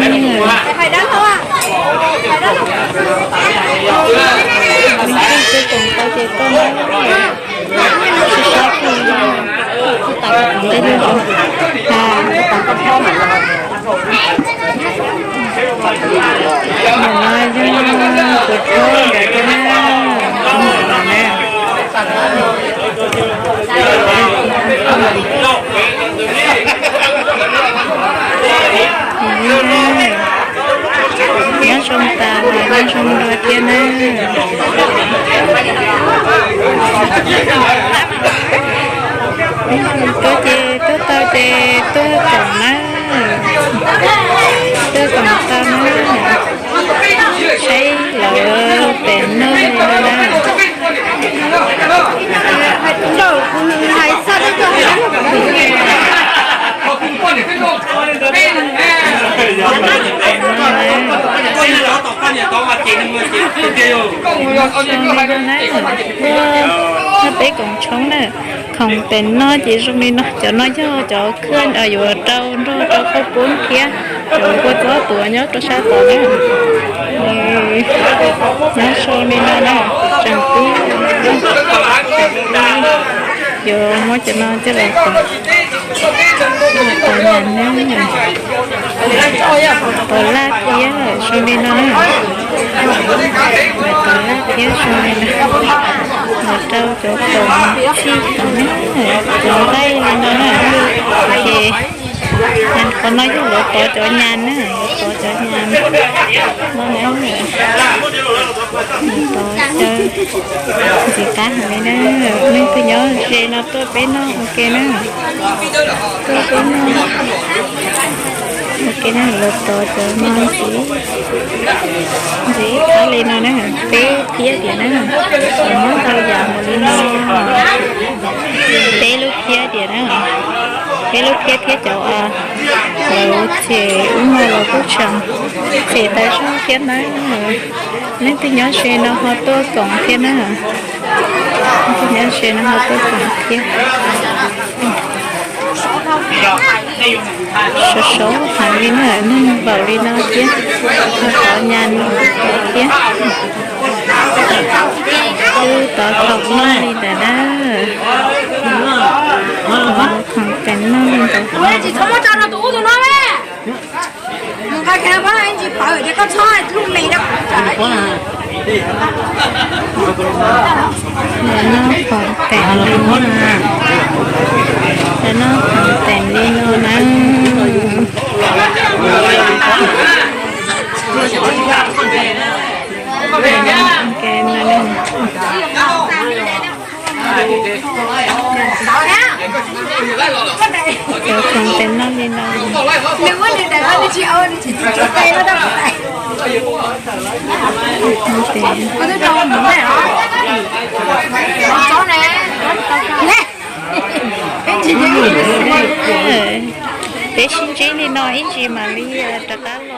Nim no yog kuv phob ntawm tiag na, tus muam no na. Nyob zoo tas los nyob zoo dua thiab na. Tuaj ces tuaj tau ces tuaj koom na, tuaj koom tau na. Saib lawv pem noj li no na. Tuaj noj peb koom tshoob na. Khoom pem no ces zoo li no, cov no yog cov khwj yuav rau nrog rau khaub poob thiab cov kua txob tuav nyob rau sab tod na. Nyob zoo li no na, tseem pib yuav muab cov no coj los tov, tov nyas na, tov laj thiab zoo li no na. Tov laj thiab zoo li no, los rau cov koom txhij koom na, cov nqaij li no na. Ces qhov no yog lawv tov cov nyas na, lawv tov cov nyas no na. Tov caw ntxim qab heev li na. Leej twg nyob ze no tuaj peb noj ua ke na. Tuaj peb noj ua ke na, lawv tov cov no ntxim, ntxim qab li no na, peb phiab tiam na. Muab ntau yam mus li no, peb lub phiab tiam na. Peb lub phiab thiab cov lawv them ub no los kuj tseem them tau zoo thiab na. Leej twg nyob ze no ho tuaj koom thiab na. Leej twg nyob ze no ho tuaj koom thiab. Sov sov heev li na, neeg npaum li no thiab, tov nyas thiab. Twb tov khoom noj li ntawd na. Tov khoom pem noj li ntawd. Lawv noj khoom pem li no na. Lawv noj khoom pem li no na. Cov khoom pem noj li no. Peb sib ntsib li no ib ntsis mam li rov qab.